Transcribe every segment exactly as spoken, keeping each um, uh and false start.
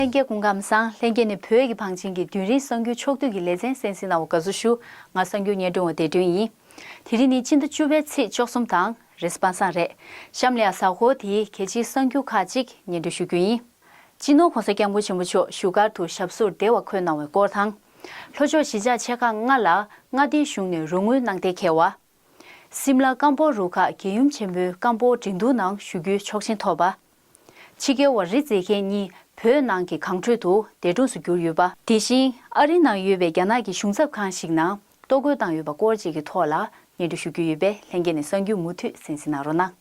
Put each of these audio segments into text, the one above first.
ལྷན་རྒྱས་སྐུ་ཁམས་བཟང་། ལྷན་རྒྱས་ནས་བོད་ཀྱི་བང་ཆེན་གྱི་དུས་རིང་གསར་འགྱུར་ཕྱོགས་བསྡུས་ཀྱི་ལེ་ཚན་གསན་གཟིགས་གནང་བར་དགའ་བསུ་ཞུ། ང་གསར་འགྱུར་སྙན་སྒྲོན་པ་བདེ་སྒྲོན་ཡིན། དེ་རིང་ནི་ཕྱི་ཟླ་བཅུ་པའི་ཚེས་བཅུ་གསུམ་དང་རེས་པ་སངས་རེད། གཤམ་ལ་ཡང་གཟའ་འཁོར་དེའི་གལ་ཆེའི་གསར་འགྱུར་ཁག་ཅིག་སྙན་སྒྲོན་ཞུ་རྒྱུ་ཡིན། སྤྱི་ནོར་༧གོང་ས་༧སྐྱབས་མགོན་ཆེན་པོ་མཆོག་བཞུགས་སྒར་དུ་ཞབས་སོར་བདེ་བར་འཁོད་གནང་བའི་སྐོར་དང་། ལྷོ་ཕྱོགས་གཞིས་ཆགས་ཆེ་ཁག་ལྔ་ལ་མངའ་སྡེའི་གཞུང་ནས་རོགས་དངུལ་གནང་གཏན་འཁེལ་བ། སིམ་ལ་སྐམ་པོ་རུ་ཁག་རྒྱལ་ཡུམ་ཆེན་མོའི་སྐམ་པོ་འགྲན་བསྡུར་ནང་ཞུགས་རྒྱུའི་ཆོག་མཆན་ཐོབ་པ། ཕྱི་རྒྱལ་བ་རི་རྩེ་མཁན་གཉིས་བོད་ནང་གི་གངས་ཁྲོད་དུ་འདས་གྲོངས་སུ་གྱུར་ཡོད་པ། དེ་བཞིན་ཨ་རིའི་ནང་ཡོད་པའི་རྒྱ་ནག་གི་གཞུང་ཚབ་ཁང་ཞིག་ནང་གཏོར་རྒོལ་བཏང་ཡོད་པ་སྐོར་བཅས་ཀྱི་ཐོག་ལ་སྙན་སྒྲོན་ཞུ་རྒྱུ་ཡོད་པས། ལྷན་རྒྱས་ནས་གསར་འགྱུར་མུ་མཐུད་གསན་གཟིགས་གནང་རོགས་གནང་།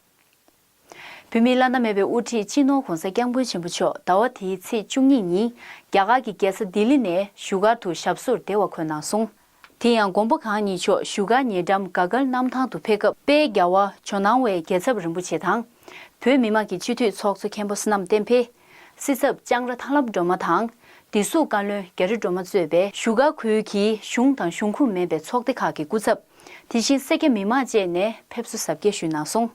བོད་མིའི་བླ་ན་མེད་པའི་དབུ་ཁྲིད་སྤྱི་ནོར་༧གོང་ས་༧སྐྱབས་མགོན་ཆེན་པོ་མཆོག་ཟླ་བ་འདིའི་ཚེས་བཅུ་གཉིས་ཉིན་རྒྱ་གར་གྱི་རྒྱལ་ས་ལྡི་ལི་ནས་བཞུགས་སྒར་དུ་ཞབས་སོར་བདེ་བར་འཁོད་གནང་སོང་། དེ་ཡང་མགོན་པོ་གང་ཉིད་མཆོག་བཞུགས་སྒར་ཉེ་འགྲམ་ག་གལ་གནམ་ཐང་དུ་ཕེབས་སྐབས་དཔལ་རྒྱལ་བ་ཇོ་ནང་བའི་རྒྱལ་ཚབ་རིན་པོ་ཆེ་དང་། བོད་མི་མང་གི་སྤྱི་འཐུས་ཚོགས་གཙོ་མཁན་པོ་བསོད་ནམས་བསྟན་འཕེལ། སྲིད་ཚབ་ལྕང་ར་ཐང་ལྷམ་སྒྲོལ་མ་དང་། བདེ་སྲུང་བཀའ་བློན་རྒྱ་རི་སྒྲོལ་མ་གཙོས་པའི་བཞུགས་སྒར་ཁུལ་གྱི་གཞུང་དང་གཞུང་ཁོངས་མིན་པའི་ཚོགས་སྡེ་ཁག་གི་སྐུ་ཚབ། དེ་བཞིན་སེར་སྐྱ་མི་མང་བཅས་ནས་ཕེབས་བསུ་གཟབ་རྒྱས་ཞུས་གནང་སོང་།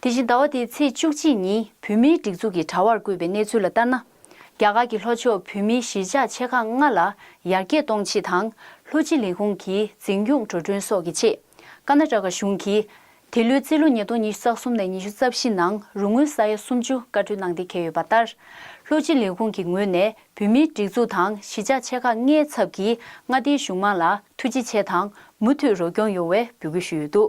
དེ་བཞིན་ཟླ་བ་འདིའི་ཚེས་བཅུ་གཅིག་ཉིན་བོད་མིའི་སྒྲིག་འཛུགས་ཀྱི་དྲ་བར་བཀོད་པའི་གནས་ཚུལ་ལ་ལྟར་ན། རྒྱ་གར་གྱི་ལྷོ་ཕྱོགས་བོད་མིའི་གཞིས་ཆགས་ཆེ་ཁག་ལྔ་ལ་ཡར་རྒྱས་གཏོང་ཆེད་དང་། ལྷོ་སྤྱི་ལས་ཁུངས་ཀྱི་འཛིན་སྐྱོང་འགྲོ་གྲོན་སོགས་ཀྱི་ཆེད། ཀར་ནཱ་ཊ་ཀ་གཞུང་གིས་དེ་ལོའི་རྩིས་ལོ་ཉིས་སྟོང་ཉི་ཤུ་རྩ་གསུམ་ནས་ཉི་ཤུ་རྩ་བཞི་ནང་རོགས་དངུལ་ས་ཡ་སུམ་ཅུ་བཀའ་འཁྲོལ་གནང་གཏན་འཁེལ་ཡོད་པ་ལྟར། ལྷོ་སྤྱི་ལས་ཁུངས་ཀྱི་ངོས་ནས་བོད་མིའི་སྒྲིག་འཛུགས་དང་གཞིས་ཆགས་ཆེ་ཁག་ལྔའི་ཚབ་ཀྱིས་མངའ་སྡེའི་གཞུང་མང་ལ་ཐུགས་རྗེ་ཆེ་དང་མུ་མཐུད་རོགས་སྐྱོར་ཡོང་བའི་འབོད་སྐུལ་ཞུས་ཡོད་འདུག་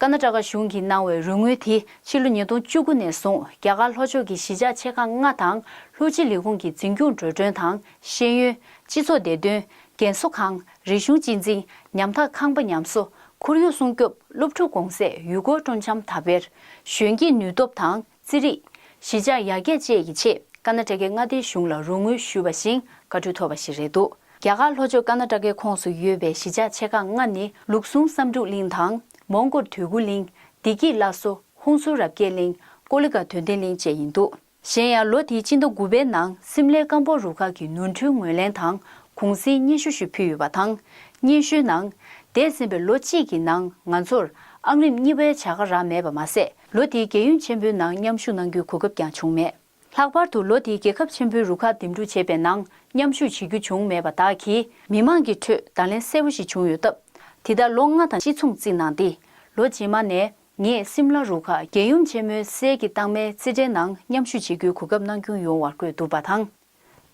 ཀར་ནཱ་ཊ་ཀ་གཞུང་གིས་གནང་བའི་རོགས་དངུལ་དེ་ཕྱི་ལོ་ཉིས་སྟོང་བཅུ་དགུ་ནས་བཟུང་རྒྱ་གར་ལྷོ་ཕྱོགས་ཀྱི་གཞིས་ཆགས་ཆེ་ཁག་ལྔ་དང་ལྷོ་སྤྱི་ལས་ཁུངས་ཀྱི་འཛིན་སྐྱོང་འགྲོ་གྲོན་དང་ཤེས་ཡོན། སྤྱི་ཚོགས་བདེ་དོན། རྒན་གསོ་ཁང་། རིག་གཞུང་གཅེས་འཛིན། ཉམ་ཐག་ཁང་པ་ཉམས་གསོ། ཁོར་ཡུག་སྲུང་སྐྱོབ། སློབ་ཕྲུག་གུང་སེང་། ཡུལ་སྐོར་སྤྲོ་འཆམ་དར་སྤེལ། གཞོན་སྐྱེས་ནུས་སྟོབས་དང་རྩིས་རིག་གཞིས་ཆགས་ཡར་རྒྱས་བཅས་ཀྱི་ཆེད་ཀར་ནཱ་ཊ་ཀའི་མངའ་སྡེའི་གཞུང་ལ་རོགས་དངུལ་ཞུས་པ་བཞིན་བཀའ་འཁྲོལ་ཐོབ་པ་ཞིག་རེད་འདུག་རྒྱ་གར་ལྷོ་ཕྱོགས་ཀར་ནཱ་ཊ་ཀའི་ཁོངས་སུ་ཡོད་པའི་གཞིས་ཆགས་ཆེ་ཁག་ལྔ་ནི་ལུགས་ཟུང་བསམ་འགྲུབ་གླིང་དང་། མོན་གྷོ་འདོད་རྒུ་གླིང་། བདེ་སྐྱིད་བླ་མཚོ། ཧུན་སུར་རབ་རྒྱས་གླིང་། ཀོ་ལི་གྷལ་དོན་ལྡན་གླིང་བཅས་ཡིན་འདུག་གཞན་ཡང་ལོ་དེའི་སྤྱི་ཟླ་དགུ་པའི་ནང་སིམ་ལའི་སྐམ་པོ་རུ་ཁག་གི་ནོར་འཁྲུལ་ངོས་ལེན་དང་གུང་སེང་སྙན་ཞུ་ཞིག་ཕུལ་ཡོད་པ་དང་། སྙན་ཞུའི་ནང་། འདས་ཟིན་པའི་ལོ་གཅིག་གི་ནང་ང་ཚོར་ཨང་རིམ་གཉིས་པའི་བྱ་དགའ་རག་མེད་པ་མ་ཟད། ལོ་དེའི་རྒྱལ་ཡུམ་ཆེན་པོའི་ནང་མཉམ་ཞུགས་གནང་རྒྱུའི་གོ་སྐབས་ཀྱང་བྱུང་མེད། ལྷག་པར་དུ་ལོ་དེའི་རྒྱལ་ཁབ་ཆེན་པོའི་རུ་ཁག་འདེམས་སྒྲུག་བྱས་པའི་ནང་མཉམ་ཞུགས་བྱེད་རྒྱུ་བྱུང་མེད་པ་དག་གིས་མི་མང་གི་ཁྲོད་བརྡ་ལན་གསལ་པོ་ཞིག་བྱུང་ཡོད་སྟབས། དེ་ལྟར་ལོ་ལྔ་དང་གཅིག་མཚུངས་བརྩིས་གནང་སྟེ། ལོ་རྗེས་མ་ནས་ངས་སིམ་ལ་རུ་ཁག་རྒྱལ་ཡུམ་ཆེན་མོའི་གསེར་གྱི་རྟགས་མའི་རྩེད་འགྲན་ནང་མཉམ་ཞུགས་བྱེད་རྒྱུའི་གོ་སྐབས་གནང་སྐྱོང་ཡོང་བར་བཀོད་འདུག་པ་དང་།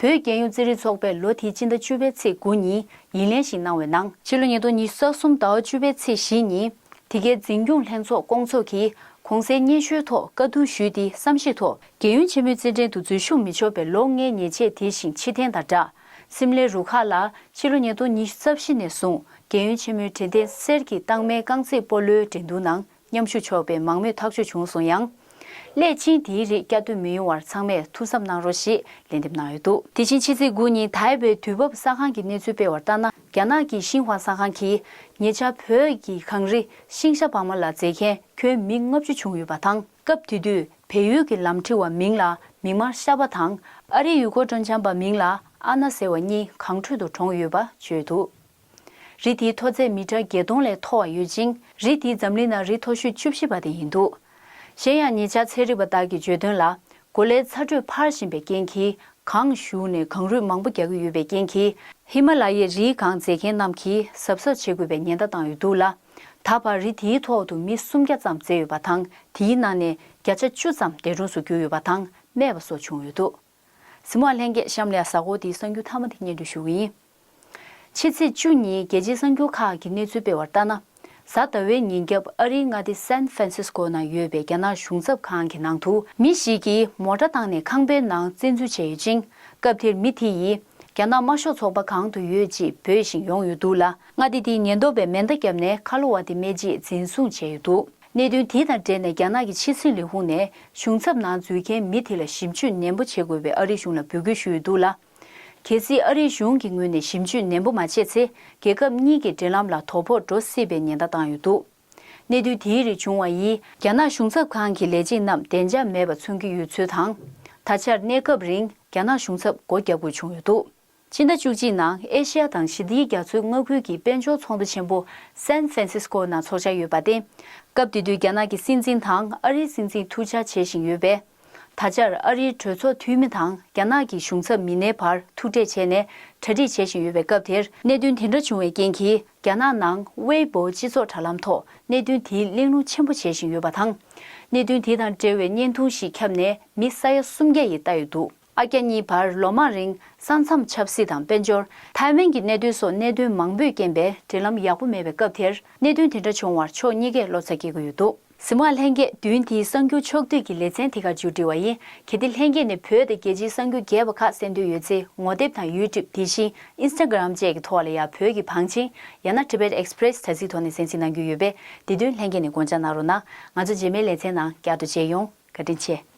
བོད་རྒྱལ་ཡོངས་རྩེད་རིགས་ཚོགས་པས་ལོ་དེའི་སྤྱི་ཟླ་བཅུ་པའི་ཚེས་དགུ་ཉིན་ཡིག་ལན་ཞིག་གནང་བའི་ནང་། ཕྱི་ལོ་ཉིས་སྟོང་ཉི་ཤུ་རྩ་གསུམ་ཟླ་བ་བཅུ་པའི་ཚེས་བཞི་ཉིན། དེ་གའི་འཛིན་སྐྱོང་ལྷན་ཚོགས་སྐོང་ཚོགས་ཀྱིས་གུང་སེང་སྙན་ཞུའི་ཐོག་བཀའ་བསྡུར་ཞུས་ཏེ་བསམ་ཤེས་ཐོག་རྒྱལ་ཡོངས་ཆེན་མོའི་རྩེད་འགྲན་དུ་འཛུལ་ཞུགས་མི་ཆོག་པའི་ལོ་ལྔའི་ཉེས་ཆད་དེ་བཞིན་ཕྱིར་འཐེན་དང་སྦྲགས། སིམ་ལའི་རུ་ཁག་ལ་ཕྱི་ལོ་ཉིས་སྟོང་ཉི་ཤུ་རྩ་བཞི་ནས་བཟུང་རྒྱལ་ཡོངས་ཆེན་མོའི་དྲན་རྟེན་གསེར་གྱི་རྟགས་མའི་རྐང་རྩེད་སྤོ་ལོའི་འགྲན་བསྡུར་ནང་མཉམ་ཞུགས་ཆོག་པའི་མང་མོས་ཐག་གཅོད་བྱུང་སོང་ཡང་། སླད་ཕྱིན་དེའི་རིགས་བསྐྱར་ཟློས་མི་ཡོང་བར་ཚང་མས་ཐུགས་བསམ་གནང་རོགས་ཞེས་ལན་འདེབས་གནང་ཡོད་འདུག་དེ་བཞིན་ཕྱི་ཚེས་དགུ་ཉིན་ཐའེ་པེའི་དུས་བབ་གསར་ཁང་གིས་གནས་ཚུལ་སྤེལ་བར་ལྟར་ན། རྒྱ་ནག་གི་ཤིན་ཧྭ་གསར་ཁང་གིས་ཉེ་ཆར་བོད་ཀྱི་གངས་རི་ཤིང་ཤ་བག་མ་ལ་འཛེག་མཁན་ཁྱོན་མི་ལྔ་བཅུ་བྱུང་ཡོད་པ་དང་། སྐབས་དེ་དུས་བལ་ཡུལ་གྱི་ལམ་ཁྲི་བ་མིང་ལ་མིག་དམར་ཤ་བ་དང་། ཨ་རིའི་ཡུལ་སྐོར་སྤྲོ་འཆམ་པ་མིང་ལ་ཨ་ན་ཟེར་བ་གཉིས་གངས་ཁྲོད་དུ་གྲོངས་ཡོད་པ་བརྗོད་འདུག་རི་དེའི་མཐོ་ཚད་མི་ཊར་བརྒྱད་སྟོང་ལས་མཐོ་བ་ཡོད་ཅིང་། རི་དེ་འཛམ་གླིང་ནང་རི་མཐོ་ཤོས་བཅུ་བཞི་པ་དེ་ཡིན་འདུག་གཞན་ཡང་། ཉེ་ཆར་ཚན་རིག་པ་དག་གིས་བརྗོད་དོན་ལ། གོ་ལའི་ཚ་དྲོད་འཕར་བཞིན་པའི་རྐྱེན་གྱིས། གངས་ཞུགས་ནས་གངས་རུད་མང་པོ་རྒྱག་གི་ཡོད་པའི་རྐྱེན་གྱིས། ཧི་མ་ལ་ཡའི་རིའི་སྒང་འཛེག་མཁན་རྣམས་ཀྱིས་གཟབ་གཟབ་བྱེད་དགོས་པའི་ཉེན་བརྡ་བཏང་ཡོད་འདུག་ལ། ད་བར་རི་དེའི་ཐོག་ཏུ་མི་སུམ་བརྒྱ་ཙམ་འཛེགས་ཡོད་པ་དང་། དེའི་ནང་ནས་བརྒྱ་ཆ་བཅུ་ཙམ་འདས་གྲོངས་སུ་གྱུར་ཡོད་པ་དང་། རྨས་པ་སོགས་བྱུང་ཡོད་འདུག་གཟིགས་མོ་བ་ལྷན་རྒྱས། གཤམ་ལ་ཡང་གཟའ་འཁོར་འདིའི་གསར་འགྱུར་མཐའ་མ་དེ་སྙན་སྒྲོན་ཞུ་གི་ཡིན། ཕྱི་ཚེས་བཅུ་ཉིན་རྒྱལ་སྤྱིའི་གསར་འགྱུར་ཁག་གིས་གནས་ཚུལ་སྤེལ་བར་ལྟར་ན། གཟའ་ཟླ་བའི་ཉིན་རྒྱབ་ཨ་རིའི་མངའ་སྡེ་སན་ཧྥ་རན་སིས་ཀོ་ནང་ཡོད་པའི་རྒྱ་ནག་གཞུང་ཚབ་ཁང་གི་ནང་དུ་མི་ཞིག་གིས་མོ་ཊ་བཏང་ནས་ཁང་པའི་ནང་བཙན་འཛུལ་བྱས་ཡོད་ཅིང་། སྐབས་དེར་མི་དེ་ཡིས་རྒྱ་ནག་དམར་ཤོག་ཚོགས་པ་གང་དུ་ཡོད་ཅེས་འབོད་བཞིན་ཡོང་ཡོད་འདུག་ལ། མངའ་སྡེ་དེའི་ཉེན་རྟོག་པས་མེ་མདའ་བརྒྱབ་ནས་ཁ་ལོ་བ་དེ་རྨས་རྗེས་འཛིན་བཟུང་བྱས་ཡོད་འདུག་གནད་དོན་དེ་དང་འབྲེལ་ནས་རྒྱ་ནག་གི་ཕྱི་སྲིད་ལས་ཁུངས་ནས་གཞུང་ཚབ་ནང་འཛུལ་མཁན་མི་དེ་ལ་ཞིབ་འཇུག་ནན་པོ་བྱེད་དགོས་པའི་ཨ་རིའི་གཞུང་ལ་འབོད་སྐུལ་ཞུས་ཡོད་འདུག་ལ། གལ་སྲིད་ཨ་རིའི་གཞུང་གི་ངོས་ནས་ཞིབ་འཇུག་ནན་པོ་མ་བྱས་ཚེ། རྒྱལ་ཁབ་གཉིས་ཀྱི་འབྲེལ་ལམ་ལ་དོ་ཕོག་འགྲོ་སྲིད་པའི་ཉེན་བརྡ་བཏང་ཡོད་འདུག་གནད་དོན་དེའི་རིགས་བྱུང་བ་ཡིས། རྒྱ་ནག་གཞུང་ཚབ་ཁང་གི་ལས་བྱེད་རྣམས་བདེ་འཇགས་མེད་པ་མཚོན་གྱི་ཡོད་ཚུལ་དང་། ད་ཆར་གནས་སྐབས་རིང་རྒྱ་ནག་གཞུང་ཚབ་སྒོ་བརྒྱབ་དགོས་བྱུང་ཡོད་འདུག་ཕྱི་ཟླ་བཅུ་གཅིག་ནང་ཨེ་ཤེ་ཡ་དང་ཞི་བདེའི་རྒྱ་མཚོའི་མངའ་ཁུལ་གྱི་དཔལ་འབྱོར་ཚོགས་འདུ་ཆེན་པོ་སན་ཧྥ་རན་སིས་ཀོ་ནང་འཚོགས་འཆར་ཡོད་པ་སྟེ། སྐབས་དེ་དུས་རྒྱ་ནག་གི་སྲིད་འཛིན་དང་ཨ་རིའི་སྲིད་འཛིན་ཐུག་འཆར་བྱེད་བཞིན་ཡོད་པས། ད་ཆར་ཨ་རིའི་གྲོས་ཚོགས་འཐུས་མི་དང་རྒྱ་ནག་གི་གཞུང་ཚབ་མི་སྣའི་བར་ཐུག་འཕྲད་བྱས་ནས་གྲ་སྒྲིག་བྱེད་བཞིན་ཡོད་པའི་སྐབས་དེར། གནད་དོན་དེ་འདྲ་བྱུང་བའི་རྐྱེན་གྱིས། རྒྱ་ནག་ནང་ཝེ་པོ་སྤྱི་ཚོགས་དྲ་ལམ་ཐོག་གནད་དོན་དེའི་གླེང་སློང་ཆེན་པོ་བྱེད་བཞིན་ཡོད་པ་དང་། གནད་དོན་དེ་དང་འབྲེལ་བའི་བརྙན་ཐུང་ཞིག་ཁྱབ་ནས་མི་ས་ཡ་སུམ་བརྒྱ་ཡིས་ལྟ་ཡི་འདུག་ཨ་རྒྱ་གཉིས་བར་ལོ་མང་རིང་ས་མཚམས་ཆབ་སྲིད་དང་དཔལ་འབྱོར། ཐའེ་ཝན་གྱི་གནད་དོན་སོགས་གནད་དོན་མང་པོས་རྐྱེན་པས་འབྲེལ་ལམ་ཡག་པོ་མེད་པའི་སྐབས་དེར། གནད་དོན་དེ་འདྲ་བྱུང་བར་ཕྱོགས་གཉིས་ཀས་བློ་འཚབ་སྐྱེ་གི་ཡོད་འདུག་གཟིགས་མོ་བ་ལྷན་རྒྱས། བདུན་དེའི་གསར་འགྱུར་ཕྱོགས་བསྡུས་ཀྱི་ལེ་ཚན་དེ་ག་མཇུག་སྒྲིལ་བ་ཡིན། གལ་ཏེ་ལྷན་རྒྱས་ནས་བོད་དང་རྒྱལ་སྤྱིའི་གསར་འགྱུར་རྒྱས་པ་ཁག་གསན་འདོད་ཡོད་ཚེ། ངོ་དེབ་དང་ཡུ་ཊུབ་དེ་བཞིན་ཨིན་སི་ཊ་གྷི་རམ་བཅས་ཀྱི་ཐོག་ལ་ཡང་བོད་ཀྱི་བང་ཆེན་ཡང་ན་Tibet Express དྲ་ཚིགས་ཐོག་ནས་གསན་གཟིགས་གནང་རྒྱུ་ཡོད་པས། དེ་དོན་ལྷན་རྒྱས་ནས་དགོངས་འཇགས་གནང་རོགས་གནང་། ང་ཚོ་རྗེས་མའི་ལེ་ཚན་ནང་བསྐྱར་དུ་མཇལ་ཡོང་། བཀའ་དྲིན་ཆེ།